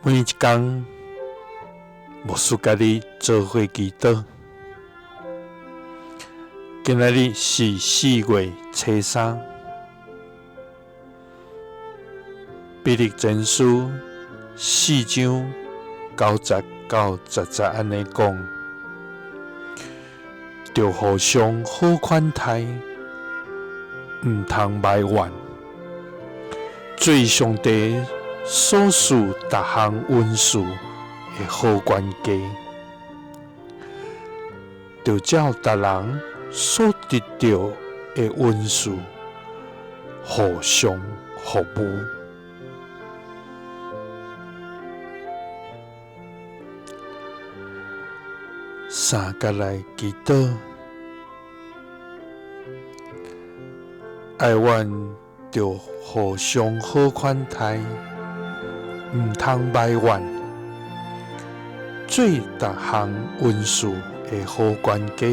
每一工，牧師佮你做伙祈禱。今仔日是4月初3，彼得前書4章9節到10節按呢講：著互相好款待，毋通埋怨，做上帝所賜逐項恩賜的好管家，著照逐人所得著的恩賜，互相服務。三佮來祈禱，哀怨著互相好款待，毋通埋怨，做逐項恩賜的好管家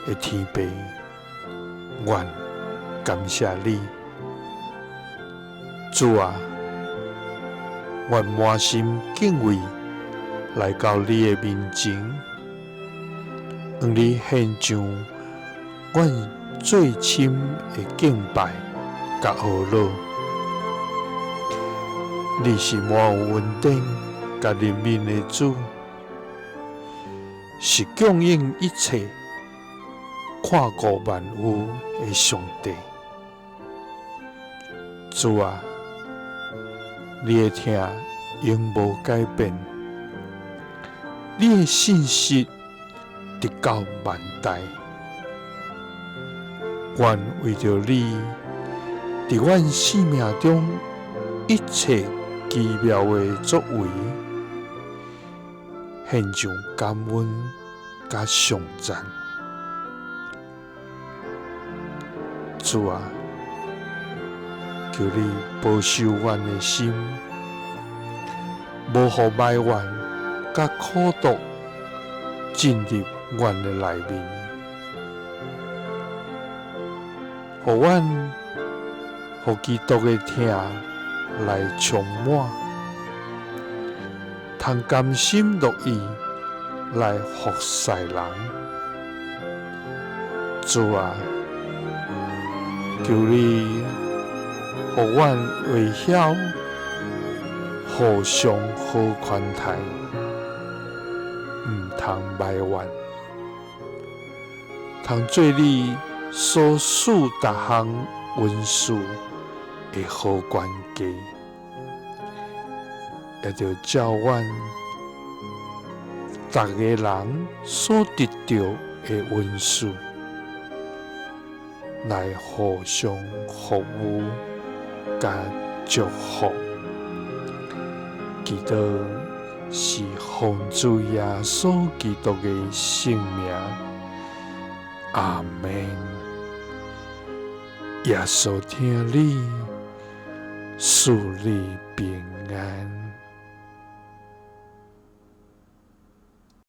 的天父，阮感謝你，主啊，阮滿心敬畏來到你的面前，向你獻上阮最深的敬拜佮呵咾。你是滿有恩典佮憐憫的主，是供應一切、看顧萬有的上帝。主啊，你的疼永無改變，你的信實直到萬代。阮為著你，佇阮生命中一切奇妙的作為，獻上感恩佮頌讚。主啊，求你保守阮的心，無予埋怨佮苦毒進入阮的內面，予阮予基督的疼來充滿，通甘心樂意來服侍人。主啊，求你予阮會曉互相好款待，毋通埋怨，通做你所賜逐項恩賜的好管家，也著照阮逐个人所得著的恩賜，來互相服務佮祝福。祈禱是奉主耶穌基督的聖名，阿們。耶穌疼你，賜你平安。